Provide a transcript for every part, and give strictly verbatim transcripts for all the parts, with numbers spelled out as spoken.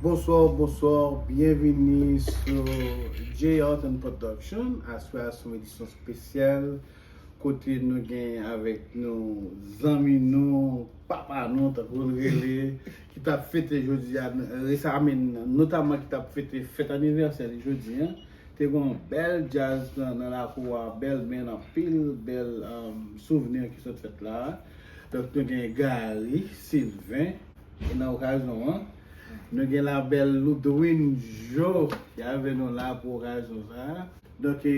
Bonsoir, bonsoir, byenvini sou J Alton Production. Aswè a se yon edisyon espesyal kote nou gen avèk nou zanmi nou, papa nou, tankou l rele, ki t ap fete jodi a, resa-, I mean, notaman ki t ap fete fèt anivèsè li jodi a. Te gen yon bèl djaz nan, nan lakou a, bèl men anpil, bèl, um, souvni ki sot fèt la. Donk, nou gen Gary Sylvain, e nan okazyon an, nou gen la bèl Loudwine Jo ki avè nou la pou okazyon sa a. Donk, e,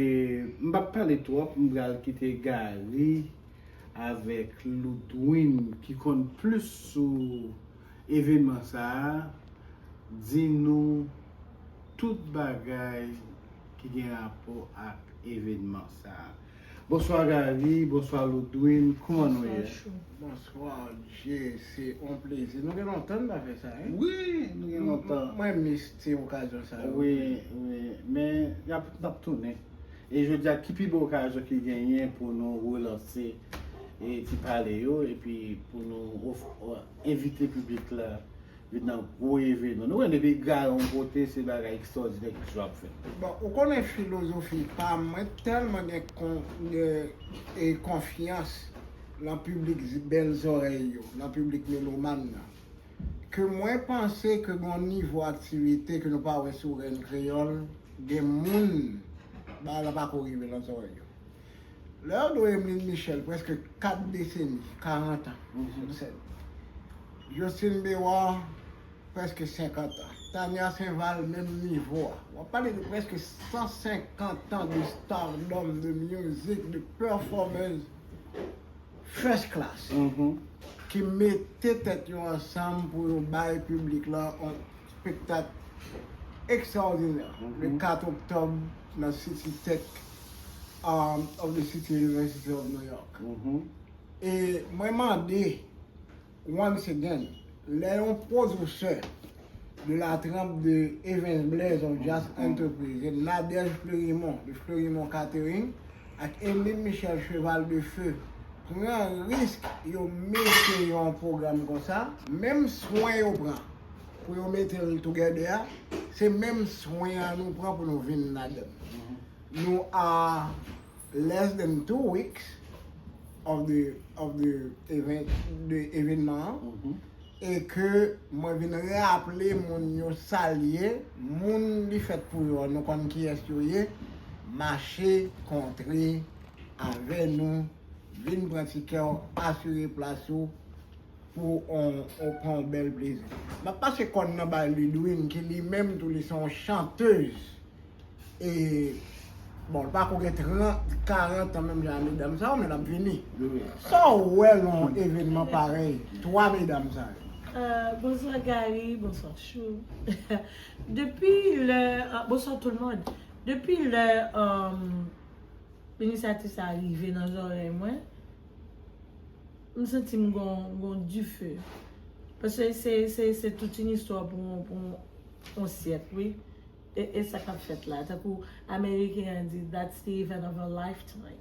m p ap pale twòp, m pral kite Gary avèk Loudwine ki konn plis sou evènman sa a, di nou tout bagay ki gen rapò ak evènman sa a. Bonswa Gary, bonswa Loudwine, kòman nou ye? Bonswa Chou. Bonswa Jay, se yon plezi. Nou gen lontan n pa fè sa, hein? Wi, nou gen lontan. Mwen miss ti okazyon sa yo. Wi, wi, men y ap, n ap tounen. E jodi a, ki pi bon okazyon ki genyen pou nou relanse e ti pale yo, epi pou nou of-, o-, envite piblik la vin nan gwo evènman. Nou konnen depi Gary yon kote, se bagay ekstwòdinè ki toujou ap fèt. Bon, ou konnen filozofi pa m, mwen tèlman gen kon-, gen, e, konfyans nan piblik zi-, bèl zòrèy yo, nan piblik melomàn nan, ke mwen panse ke gen yon nivo aktivite ke nou pa wè sou Rèn Kreyòl, gen moun, bagay la pako rive nan zòrèy yo. Lè yo dwe Emeline Michel prèske kat deseni, karant an, sou sèn. Jocelyne Bewar, prèske senkant an. Tania Saint-Val, menm nivo a. W ap pale de prèske san senkant an de stardom, de music, de performance first class, ki mete tèt yo ansanm pou yo bay piblik la yon spektak ekstraòdinè, le kat oktòb, nan City Tech, um, of the City University of New York. E mwen mande, once again, lè yon pwodisè de la tranp de Evens Blaze of Jazz Enterprise, Nadège Fleurimond, de Fleurimond Catering, ak Emeline Michel Cheval de Feu pran risk, yo mete yon pwogram konsa, menm swen yo pran pou yo mete l together a, se menm swen an nou pran pou nou vin ladan l. Nou a less than two weeks of the, of the event, de evènman an, e ke mwen vin raple moun yo sa l ye, moun li fèt pou yo, nou konn kiyès yo ye, mache kontre avè nou, vin pran tikè w, asire plas ou, pou on, on pran yon bèl plezi. M ap pase kòn nan bay Ludwine, ki li menm tou li se yon chantèz. E, bon, li pako gen trant, karant an menm jan a medam sa yo, men l ap vini. Sa w wè nan yon evènman parèy, twa medam sa yo? Euh, bonsoir Gary, bonsoir Chou. Depuis le, euh, bonsoir tout le monde. Depuis le, euh, inisyativ sa a rive nan zòrèy mwen, m santi m gon, gon dife. Paske se, se, se tout yon istwa pou, pou yon syèk, wi. E, e sa k ap fèt la. Tankou Ameriken an di, "That's the event of a lifetime."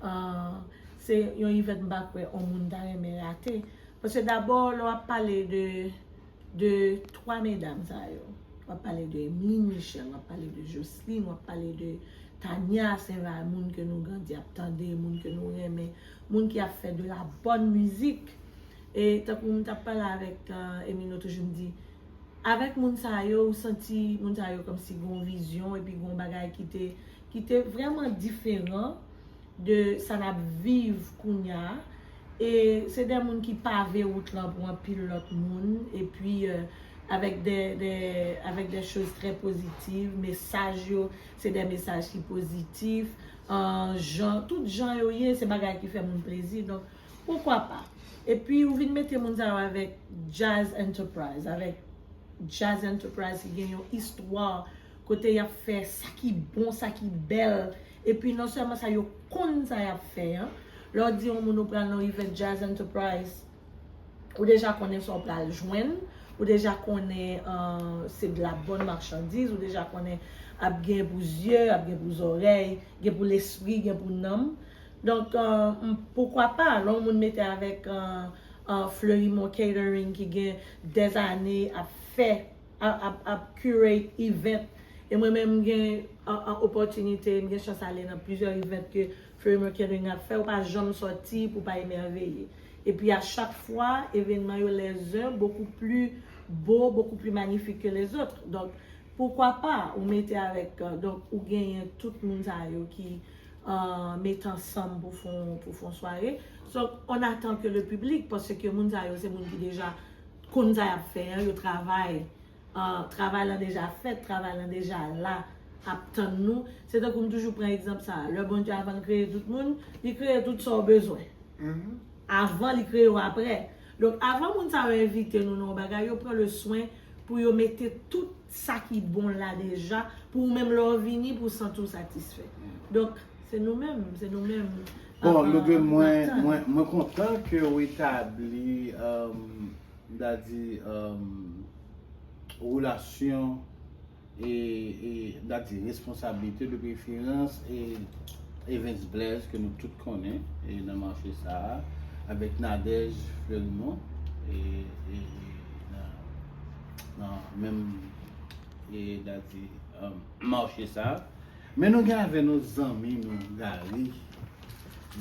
Ah, se yon event m pa kwè yon moun ta renmen rate. Paske dabò, lè w ap pale de, de twa medam sa yo, w ap pale de Emeline Michel, w ap pale de Jocelyne, w ap pale de Tania Saint-Val, moun ke nou grandi ap tande, moun ke nou renmen, moun ki ap fè de la bòn mizik. E tankou m t ap pale avèk, euh, Emino toujou, m di, avèk moun sa yo, ou santi moun sa yo kòmsi gon vizyon, epi gon bagay ki te, ki te vrèman diferan de sa n ap viv kounya. E se de moun ki pave wout lan pou anpil lòt moun. Epi, euh, avèk de, de, avèk de choz trè pozitiv, mesaj yo, se de mesaj ki pozitif. An, jan, tout jan yo ye, se bagay ki fè moun plezi. Donk, poukwa pa? Epi, ou vin mete moun sa yo avèk Jazz Enterprise, avèk Jazz Enterprise ki gen yon istwa kote y ap fè sa ki bon, sa ki bèl. Epi non sèlman sa, yo konn sa y ap fè an. Lè w di yon moun ou pral nan event Jazz Enterprise, ou deja konnen sa w pral jwenn, ou deja konnen, euh, se de la bòn machandiz, ou deja konnen ap gen pou zye, ap gen pou zòrèy, gen pou lespri, gen pou nanm. Donk, euh, m, poukwa pa, lè yon moun mete avèk, euh, euh, Fleurimond Catering ki gen dèzane ap fè ap, ap, ap curate event. E mwen menm m gen an, an opòtinite, m gen chans ale nan plizyè event ke Fleury Mercadering ap fè, ou pa janm sòti pou pa emèveye. Epi a chak fwa, evènman yo les uns beaucoup plus beaux, beaucoup plus magnifiques que les autres. Donk, poukwa pa ou mete avèk, euh, donk ou genyen tout moun sa yo ki euh, mete ansanm pou fè yon, pou fè yon sware. So, on attend que le public, paske moun sa yo se moun ki deja konn sa y ap fè an, yo travay, euh, travay lan deja fèt, travay lan deja la, ap tann nou. Se tankou m toujou pran egzanp sa, lè Bondye avan l kreye tout moun, li kreye tout sa w bezwen. Avan li kreye w apre. Donk, avan moun sa yo envite nou nan yon bagay, yo pran le swen pou yo mete tout sa ki bon la deja, pou ou menm lè w vini, pou w santi w satisfè. Donk, se nou menm, se nou menm. Bon, Lodwin, mwen, mwen, mwen kontan ke w etabli, um, m ta di, um, relasyon e, e m ta di responsablite de preferans e Evens Blaise ke nou tout konnen e nan mache sa a, avèk Nadège Fleurimond e, e, e nan, nan menm e m ta di um, mache sa a. Men nou gen avè nou zanmi nou Gary.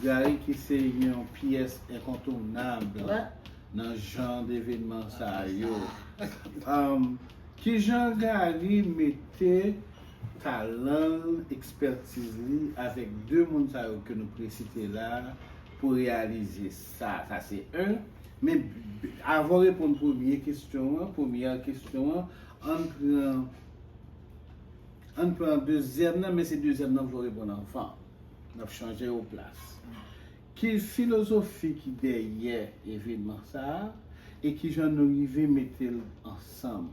Gary ki se yon pyès enkontounab nan jan devenman sa yo. Um, kijan Gary mete talan l, ekspètiz li avèk de moun sa yo ke nou presite la pou reyalize sa? Sa se en. Men avan w reponn premye kesyon an, premyè kesyon an, ann pran, ann pran dezyèm nan, men se dezyèm nan pou w reponn anvan. N ap chanje yo plas. Ki filozofi ki dèyè evenman sa a e kijan nou rive mete l ansanm?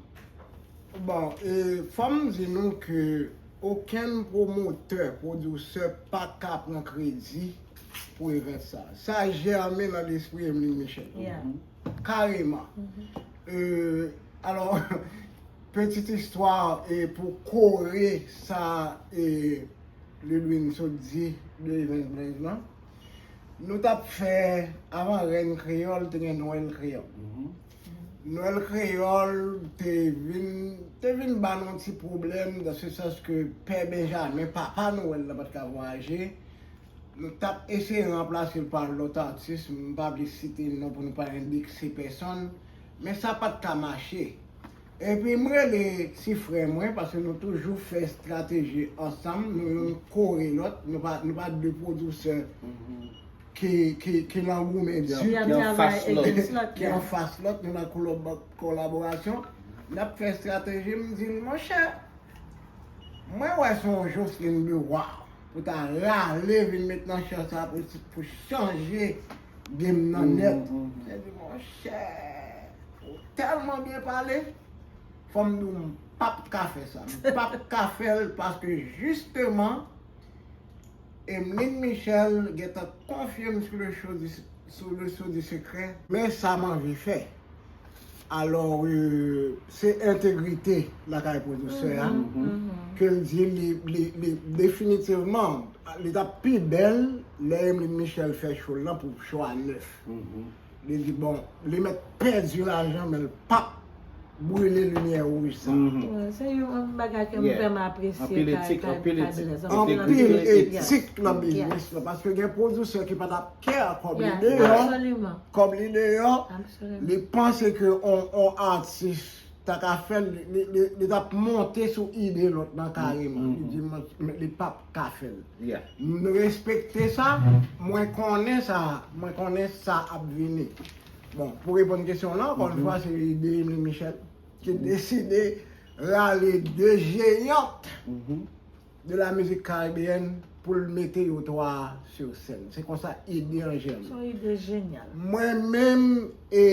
Bon, e, fò m di nou ke okenn pwomotè, pwodiktè pa ka pran kredi pou event sa. Sa jèmen nan lespri Emeline Michel. Kareman. E, alò, petit istwa e, pou kore sa e, Lelwin sot di de Evens Blaise lan. Nou t ap fè, avan Rèn Kreyòl, te gen Nwèl Kreyòl. Nwèl Kreyòl te vin, te vin ba nou yon ti pwoblèm, dans le sens que Pè Benjamen, papa Nwèl la, pa t ka vwayaje. Nou t ap eseye ranplase l pa lòt atis, m pa vle site non pou nou pa endekse pèsonn, men sa pa t ka mache. Epi m rele ti frè mwen, paske nou toujou fè estrateji ansanm, nou youn kore lòt, nou pa, nou pa de pwodiktè ki, ki, ki nan goumen di, Ki anfas lòt. Ki anfas lòt, nou nan kolaborasyon. N ap fè estrateji, m di l, monchè, mwen wè se yon Jocelyn Leroy pou ta rale vin met nan chan sa pou, pou chanje game nan nèt. Mwen di, monchè, ou tèlman byen pale, fò m di w m p ap ka fè sa. M p ap ka fè l paske jisteman, Emeline Michel gentan konfye m sou le sou le sou di sekrè. Men sa m anvi fè. Alò, euh, se entegrite lakay pwodiktè a ke l di li, li, li definitivman, li t ap pi bèl lè Emeline Michel fè cho l lan pou cho a nèf. Li di, bon, li mèt pèdi lajan, men l p ap brile limyè wouj sa. Se yon bagay ke m vrèman apresye. Anpil etik, anpil etik. Anpil etik nan biznis la, paske gen pwodiktè ki pa t ap kè kòb li deyò. Kòb li deyò, li panse ke on, on atis ta ka fè l, li, li, li t ap monte sou ide lòt lan kareman. Li di, men li p ap ka fè l. M respekte sa, mwen konnen sa, mwen konnen sa ap vini. Bon, pou reponn kesyon w lan, ankò yon fwa, se ide Emeline Michel ki deside rale de jeyant de la mizik karibeyèn pou l mete yo twa sou sèn. Se konsa ide an jèmen. Se yon ide jenyal. Mwen menm, e,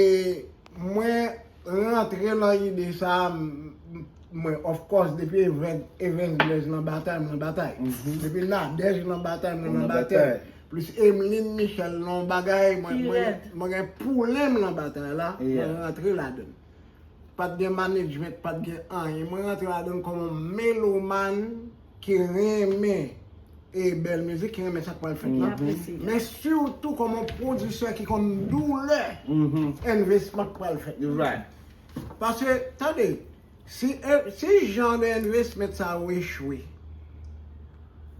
mwen rantre nan ide sa, mwen, of course, depi Evens Blaise nan batay, m nan batay. Depi Nadège nan batay, m nan batay. Plis Emeline Michel nan bagay, mwen, mwen, mwen gen poulen m nan batay la, mwen rantre ladan l. Pa t gen management, pa t gen anyen. Mwen rantre ladan l kòm yon melomàn ki renmen e bèl mizik, ki renmen sa k pral fèt la. Men sitou kòm yon pwodiktè ki konn doulè envestisman k pral fèt. Paske, tande, Si, si jan de investment sa yo echwe,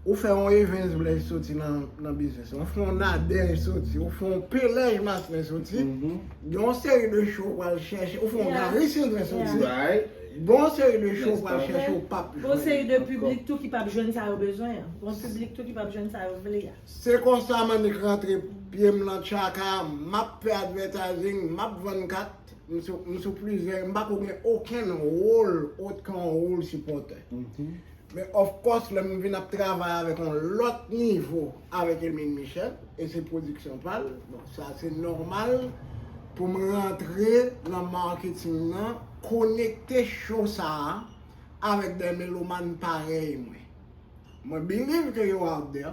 ou fè yon Evens Blaze soti nan, nan biznis, ou fè yon Nader soti, ou fè yon Pelèj Maslen soti, gen yon seri de show ou pral chèche, ou fè yon Gary Sylvain soti, gen yon seri de show ou pral chèche, ou p ap jwenn. Gen yon seri de piblik tou ki p ap jwenn sa yo bezwen an. Gen yon piblik tou ki p ap jwenn sa yo vle a. Se konsa m annik rantre pye m nan tchaka, m ap fè advertising, m ap vann kat, m sou, m sou plizyè, m pa ko gen okenn wòl ot ke yon wòl sipòtè. Men of course, lè m vin ap travay avèk yon lòt nivo avèk Emeline Michel, e se pwodiksyon pa l, bon, sa se nòmal pou m rantre nan marketing nan, konekte show sa a avèk de melomàn parèy mwen. Mwen believe ke yo out there.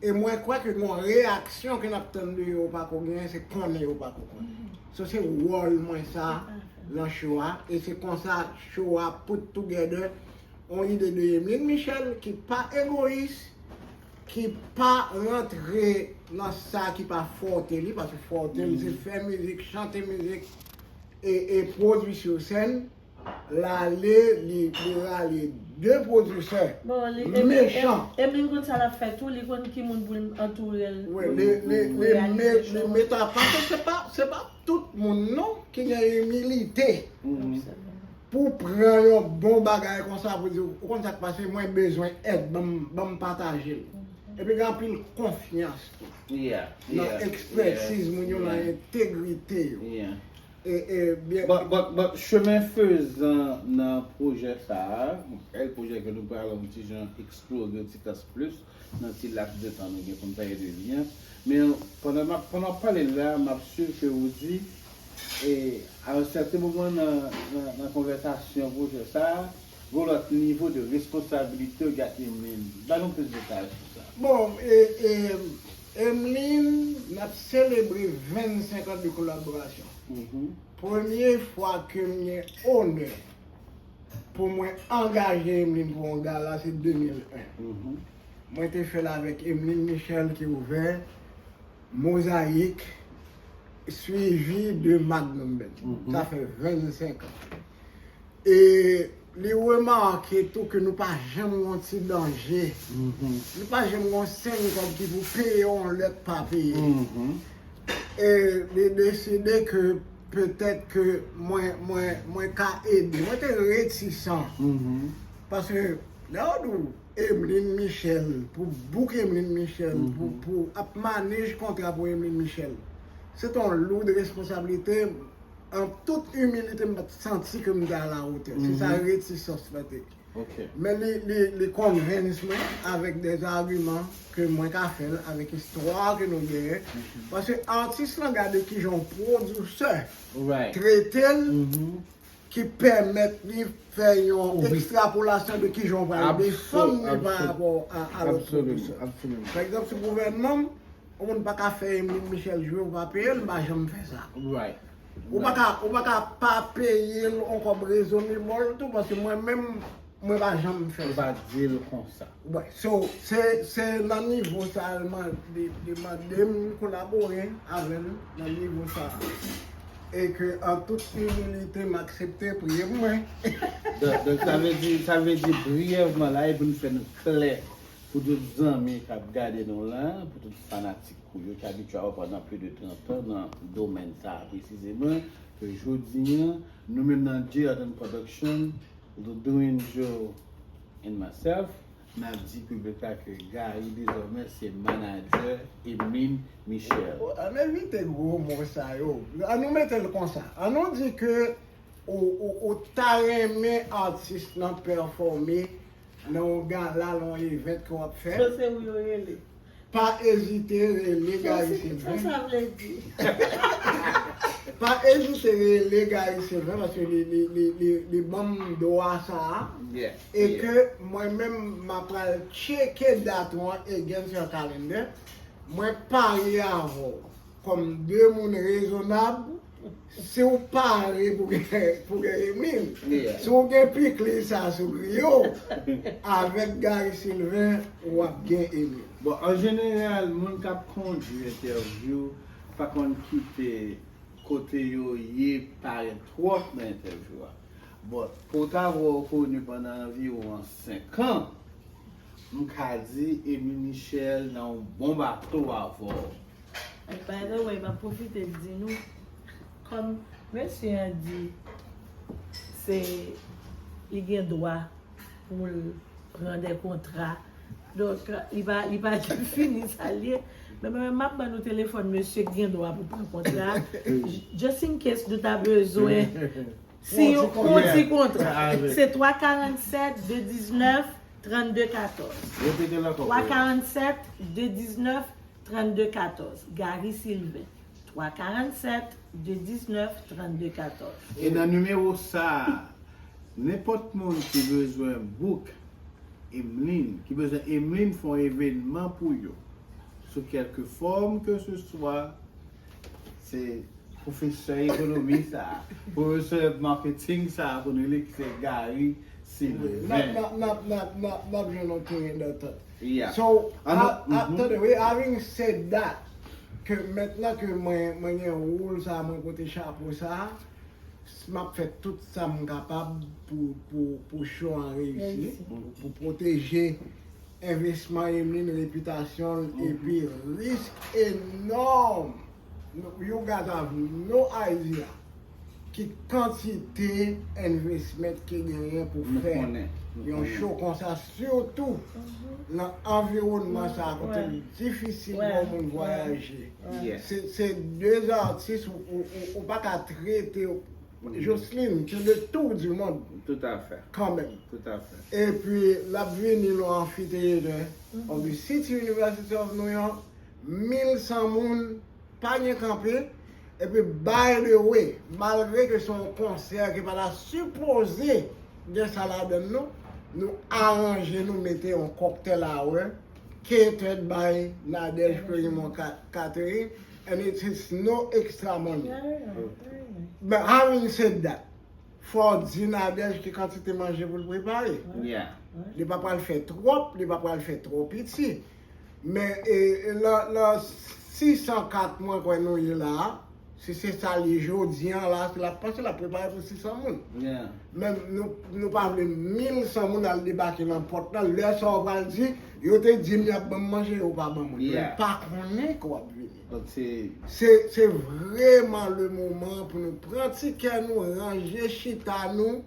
E mwen kwè ke gon reyaksyon ke n ap tann de yo pa ko genyen, se konnen yo pa ko konnen. So se wòl mwen sa nan show a. E se konsa show a put together. On ide de Emeline Michel ki pa egoyis, ki pa rantre nan sa ki pa fòte li, paske fòte li se fè mizik, chante mizik e, e pwodui sou sèn. L ale, li, li rale de pwodisè mechan. Emeline konn sa l ap fè tou, li konn ki moun pou l antoure l. Wi, li, li, li met, li met a pa, se pa, se pa tout moun non ki gen imilite pou pran yon bon bagay konsa pou di, ou konn sa k pase, mwen bezwen èd, ban m, ban m pataje l. Epi gen anpil konfyans tou nan ekspertiz moun yo, nan entegrite yo. E, e, byen. But, but, but, chemen fezan nan pwojè sa a, bèl pwojè ke nou pral yon ti jan eksplore yon ti kras plis nan ti laps de tan nou gen pou n pale de li an. Men pandan m ap, pandan w ap pale la, m ap swiv ke ou di, e, a yon sèten moman nan, nan, nan konvèsasyon pwojè sa a, gon lòt nivo de responsabilite ou gen ak Emeline. Ba nou plis detay sou sa. Bon, e, e, Emeline, n ap selebre vennsenk an de kolaborasyon. Premye fwa ke m gen onè pou mwen angaje Emeline pou yon gala, se de mil en. Mwen te fè l avèk Emeline Michel ki ouvè, Mozayik, swivi de Magnum Band. Sa fè vennsenk an. E li remake tou ke nou pa janm gon ti danje. Nou pa janm gon senn kòb ki pou peye yon lè k pa peye. E li deside ke petèt ke mwen, mwen, mwen ka ede. Mwen te retisan. Paske lè yo di w Emeline Michel, pou book Emeline Michel, pou, pou ap manage kontra pou Emeline Michel, se te yon lourd responsablite. An tout imilite, m pa t santi ke m te alawotè. Se sa retisans mwen te. Men li, li, li convince mwen avèk de agiman ke mwen ka fè l, avèk istwa ke nou genyen. Paske atis lan gade kijan yon pwodisè trete l, ki pèmèt li fè yon ekstrapolasyon de kijan w pral defann li pa rapò a, a lòt pwodisè. Pa egzanp, sou gouvènman m, yon moun pa ka fè Emeline Michel jwe, ou pa peye l, m pa janm fè sa. Ou pa ka, ou pa ka pa peye l yon kòb rezonab tou, paske mwen menm, mwen pa janm fè sa. Ou pa di l konsa. Wi, so, se, se nan nivo sa a l man-, li, li mande m kolabore avè l, nan nivo sa a. E ke, an tout imilite, m aksepte, priye pou mwen. Donk, donk, sa vle di, sa vle di, briyèvman la, e pou n fè n klè pou tout zanmi k ap gade nou la, pou tout fanatik ou yo ki abitye a ou pandan plis de trant an nan domèn sa a presizeman, ke jodi a, nou menm nan J Jordan Production, Doudou Angel and myself, n ap di piblik la ke Gary dezòmè se manadjè Emeline Michel. Ann evite gwo mo sa yo. Ann nou mete l konsa. Ann nou di ke ou, ou, ou ta renmen atis lan pèfòme nan yon gala, nan yon event ke w ap fè. So se ou yo rele. Pa ezite rele Gary Sylvain. Sa sa vle di? Pa ezite rele Gary Sylvain paske li, li, li, li, li ban m dwa sa a. E ke mwen menm, m ap pral tcheke dat ou an against your calendar. Mwen parye avè w kòm de moun rezonab, si w pare pou gen, pou gen Emeline, si w gen pikliz sa sou griyo, avèk Gary Sylvain, w ap gen Emeline. Bon, an jeneral, moun k ap kondui entèvyou pa konn kite kote yo ye parèt twòp nan entèvyou a. Bon, pou w ta vwè w koni pandan anviwon senk an, m ka di Emeline Michel nan yon bon bato avè w. And by the way, m ap pwofite di nou, kòm mesye an di se li gen dwa pou l pran de kontra, donk li pa li pa fini sa l ye. Men mwen menm m ap ban nou telefòn mesye k gen dwa pou pran kontra, just in case nou ta bezwen. Si yon ti kontra, se twa karannsèt de diznèf trannde katòz. Repete l ankò. Twa karannsèt de diznèf trannde katòz. Gary Sylvain. Twa karannsèt de diznèf trannde katòz. E nan nimewo sa a, nenpòt moun ki bezwen book Emeline, ki bezwen Emeline fè yon evènman pou yo, sou kèlke fòm ke se swa, se pwofesè ekonomi sa a, pwofesè marketing sa a, pou nou li ki se Gary Sylvain. N ap jwenn yon teren dantant. So, tande, wi, having said that, ke mentnan ke mwen mwen gen wòl sa a, mwen pote chapo sa a, m ap fè tout sa m kapab pou pou pou show an reyisi, pou pwoteje envestisman Emeline, repitasyon l, epi risk enòm. You guys have no idea ki kantite envestisman ki genyen pou fè yon show konsa, sitou nan anviwònman sa a kote l difisil pou yon moun vwayaje. Se se de atis ou ou ou pa ka trete Jocelyn, c'est le tour du monde. Tout à fait. Kanmenm. Tout à fait. Epi l ap vini nan Amphitheater of the City University of New York, mil san moun, pa gen kanpe. Epi by the way, malgre ke se yon konsè ki pa ta sipoze gen sa ladann nou, nou aranje nou mete yon cocktail hour catered by Nadège Fleurimond Catering, and it is no extra money. But having said that, fò w di Nadège ki kantite manje pou l prepare. Li pa pral fè twòp, li pa pral fè twò piti. Men e, e, nan, nan sis san kat mwen kwè nou ye la a, si se sa l ye jodi an la, l ap panse l ap prepare pou sis san moun. Men nou, nou pa vle mil san moun al debake nan pòt lan. Lè sa w pral di, yo te di m y ap ban m manje, yo pa ban mwen. Yo pa konnen ke w ap vini. Se se vrèman le moman pou nou pran ti kè nou, ranje chita nou,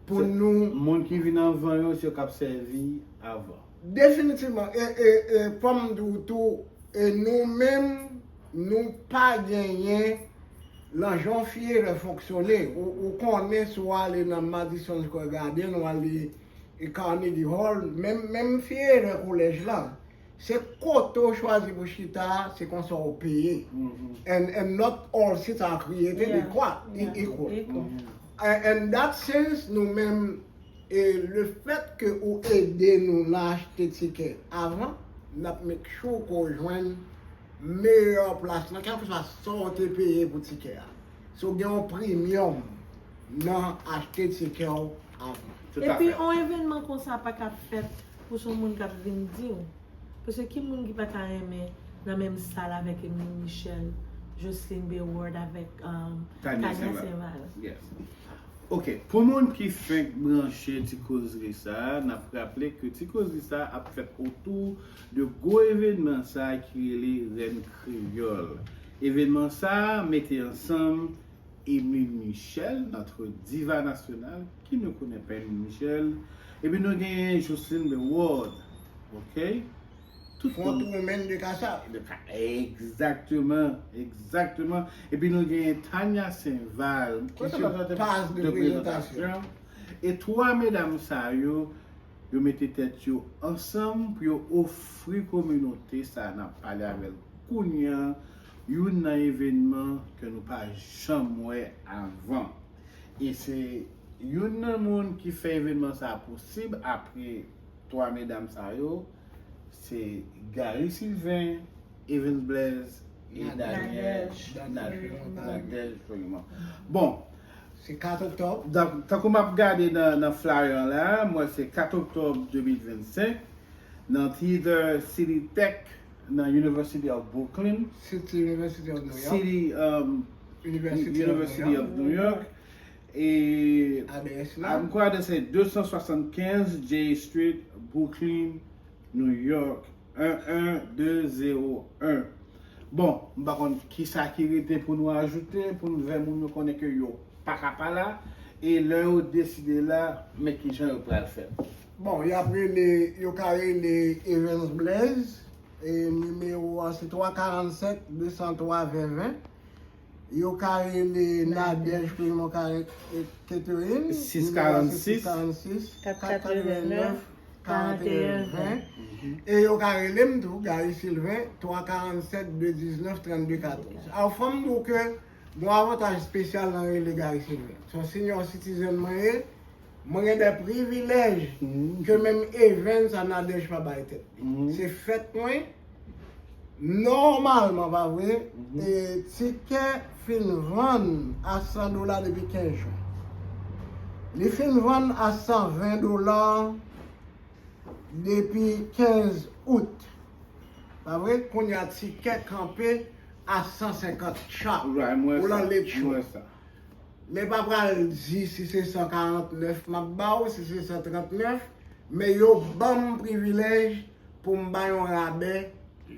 pou nou. Moun ki vin anvan yo, se yo k ap sèvi avan. Definitivman. E, e, e, fò m di w tou, e nou menm, nou pa genyen nan jan Fiere fonksyone. Ou, ou konnen si w ale nan Madison Square Garden, ou ale e Carnegie Hall, menm, menm Fiere kolèj la, se kote w chwazi pou chita a, se konsa w peye. And, and not all seats are created equal. And, and that sense, nou menm, e le fèt ke ou ede nou nan achte tikè avan, n ap make sure ke w jwenn meyè plas lan, kèlkeswa sa w te peye pou tikè a. So gen yon premium nan achte tikè w avan. Epi yon evènman konsa pa ka fèt pou se yon moun k ap vin di w. Paske ki moun ki pa ta renmen nan menm sal avèk Emeline Michel, Jocelyn Béward avèk um, Tania Saint-Val. Ok, pou moun ki fenk branche ti kozri sa a, n ap raple ke ti kozri sa a ap fèt otou de gwo evènman sa a ki rele Rèn Kreyòl. Evènman sa a mete ansanm Emeline Michel, notre diva nationale, qui ne connaît pas Emeline Michel? Epi nou genyen Jocelyn Béward, ok? Tout front woman de Kasap. De Ka- Egzakteman, egzakteman. Epi nou genyen Tania Saint-Val, ki se paj de prezantasyon. E twa medam sa yo, yo mete tèt yo ansanm pou yo ofri kominote sa a n ap pale avè l kounye a youn nan evènman ke nou pa janm wè avan. E se youn nan moun ki fè evènman sa a posib apre twa medam sa yo, se Gary Sylvain, Evens Blaise e Daniel Nadège Fleurimond. Bon, se kat oktòb. Tankou m ap gade nan, nan flyer an la, m wè se kat oktòb de mil vennsenk, nan Theater City Tech, nan University of Brooklyn, City University of New York. City, um, University University of New York. E Adrès la. M kwè adrès se de san swasannkenz Jay Street, Brooklyn, New York, en en de zewo en. Bon, m pa konn kisa ki rete pou nou ajoute, pou nou fè moun yo konnen ke yo pa ka pa la, e lè yo deside la, men kijan yo pral fè. Bon, y ap rele, yo ka rele Evans Blaise, e nimewo a se twa karannsèt de san twa ven ven. Yo ka rele Nadège Primo Catherine, sis karann sis, kat katrevennèf, karanteyen ven. E yo ka rele m tou, Gary Sylvain, twa karannsèt de diznèf trannde katòz. Aw, fò m di w ke gon avantaj espesyal nan rele Gary Sylvain. Se yon senior citizen mwen ye, mwen gen de privilèj ke menm Evans a Nadège pa bay tèt li. Se fèt mwen, nòmalman, pa vre, e tikè fin vann a san dola depi kenz jan. Li fin vann a san ven dola depi kenz out. Pa vre, kounye a tikè kanpe a san senkant cha Right, mwen pou sa, lan late show. Mwen sa. Men pa pral di si se san karantnèf m ap ba w, si se san trantnèf, men yo ban m privilèj pou m bay yon rabè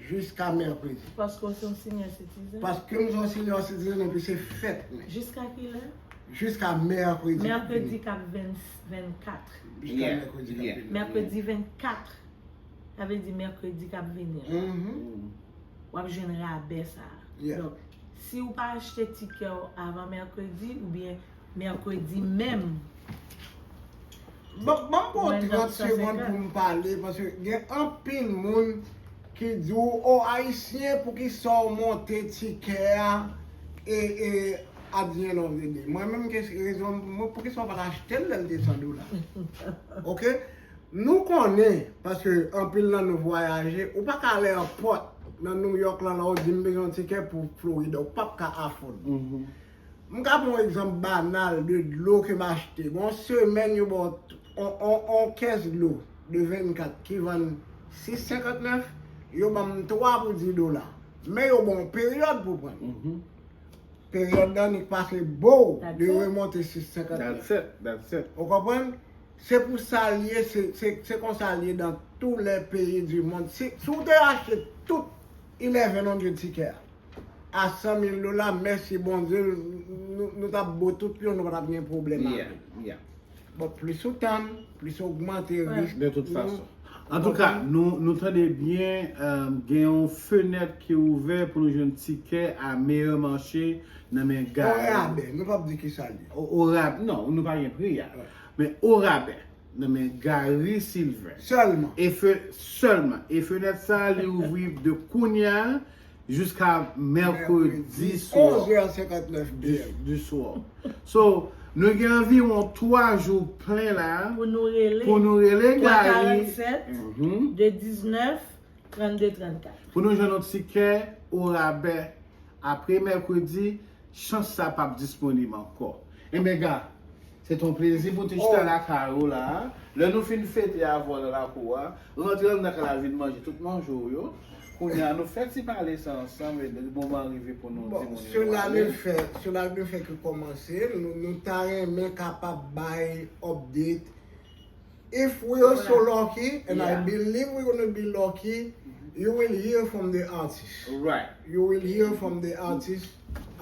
jiska mèkredi. Paske w se yon senior citizen. Paske m se yon senior citizen epi se fèt mwen. Jiska kilè? Jiska mèkredi. Mèkredi k ap vennkat. Jiska Yeah, mèkredi k ap yeah. vini. Mèkredi vennkat. Sa vle di mèkredi k ap vini an. Mhm. W ap jwenn rabè sa a. Yeah. Donk, si w pa achte tikè w avan mèkredi oubyen mèkredi menm, Ban ban m pran Mwen trant sa segonn senkant. Pou m pale, paske gen anpil moun ki di w, o, Ayisyen, poukisa w monte tikè a e, e at the end of the day. Mwen menm, ke rezon mwen, poukisa w pa t achte l lè l te san dola? Oke? Nou konnen, paske anpil nan nou vwayaje, ou pa ka al èpòt nan New York lan, la w di m bezwen yon tikè pou Florida, ou p ap ka afford. M ka pran yon egzanp banal de dlo ke m achte. Gon semèn yo ba w on, on, on kès dlo de vennkat ki vann sis senkantnèf, yo ban m twa pou dis dola. Men yo ba w peryòd pou pran. Peryòd nan nik pase bow, That's li it. Remonte sis senkantnèf. That's it, that's it. Ou konprann? Se pou sa l ye, se, se, se konsa l ye dans tous les pays du monde. Si, si w te achte tout eleven hundred tikè a, a san mil dola, mèsi Bondye, nou, nou t ap bo tout pyon, nou pa t ap gen pwoblèm Yeah, avè l. Yeah. Bon, plis ou tann, plis ou ogmante risk. De tout fason. Antouka, nou, nou tande byen, um, gen yon fenèt ki ouvè pou nou jwenn tikè a meyè mache nan men O Gary. Rabè, nou p ap di ki sa l ye. O, o rab, non, nou pa gen pri a. Men o rabè, nan men Gary Sylvain. Sèlman. E fe, sèlman. E fenèt sa a, li ouvri de kounye a jiska mèkredi swa. Onz è senkantnèf Du, p.m. du soir. So, nou gen anviwon twa jou plen la Pou nou rele. Pou nou rele twa Gary. Karannsèt, Mhm. de diznèf, trannde, trannkat. Pou nou jwenn yon tikè o rabè apre mèkredi, chans sa p ap disponib ankò. Enben, Ga, se t on plezi pou te chita Oh. lakay ou la. Lè nou fin fete avè w nan lakou a, rantre anndan kay la vin manje tout manje w yo. Kounye a, nou fè ti pale sa ansanm, e moman rive pou nou Bon, di moun yo cela ale. Ne fait, cela ne fait que commencer. Nou, nou ta renmen kapab bay update. If we are so lucky, and I Yeah. believe we're gonna be lucky, you will hear from the artist. Right. You will hear from the artist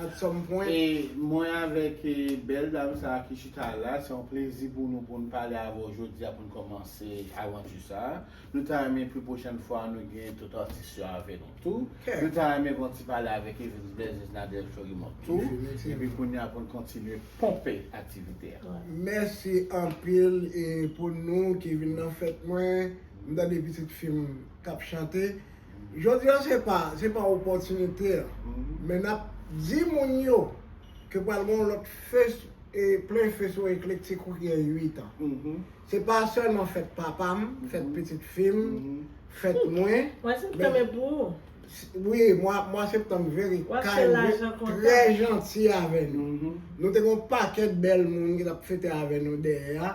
at some point. E mwen avèk e, bèl dam sa a ki chita la, se yon plezi pou nou pou n pale avè w jodi a pou n kòmanse avanti sa a. Nou ta renmen pli pwochèn fwa nou gen tout atis yo avè nou tou. Ok. Nou ta renmen fè yon ti pale avèk Evans Blaise, Nadège Florimond tou. Definitiveman. Epi kounye a pou n kontinye ponpe aktivite a. Mèsi anpil e pou nou ki vin nan fèt mwen. M tande pitit fi m k ap chante. Jodi a se pa, se pa opòtinite an. Men n ap di moun yo ke pral gen yon lòt fes, e plen fes ou eklektik ou ki gen uit an. Se pa sèlman fèt papa m, fèt pitit fi m, fèt mwen. Mwen se tanmen pou ou. Wi, mwa, mwa septanm very W ap kind, fè lajan kontan. Trè janti avè nou. Nou te gen yon pakèt bèl moun ki t ap fete avè nou dèyè a.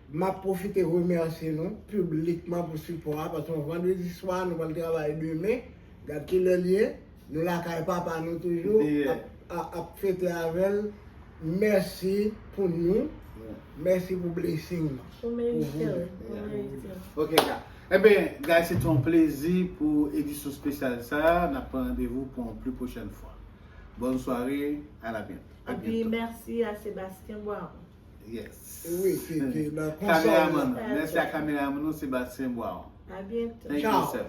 M ap pwofite remèsye nou piblikman pou sipò a, paske yon vandredi swa, nou pral travay demen. Gad kilè l ye, nou lakay papa nou toujou, Yeah. ap, ap, ap fete avè l. Mèsi pou nou. Mèsi pou blessing nan. Ou merite l. Pou Ou merite l. Ok, ka. Ebyen, guys, se te yon plezi pou edisyon espesyal sa. N ap pran randevou pou yon pli pwochèn fwa. Bonne soirée, à la bientôt. À Epi bientôt. Mèsi a Sebastien Boiron. Yes. Wi, ki, ki nan Kameraman, konsèy. nou. Mèsi a kameraman nou, Sebastien Boiron. A byento. Thank Ciao. you, sir.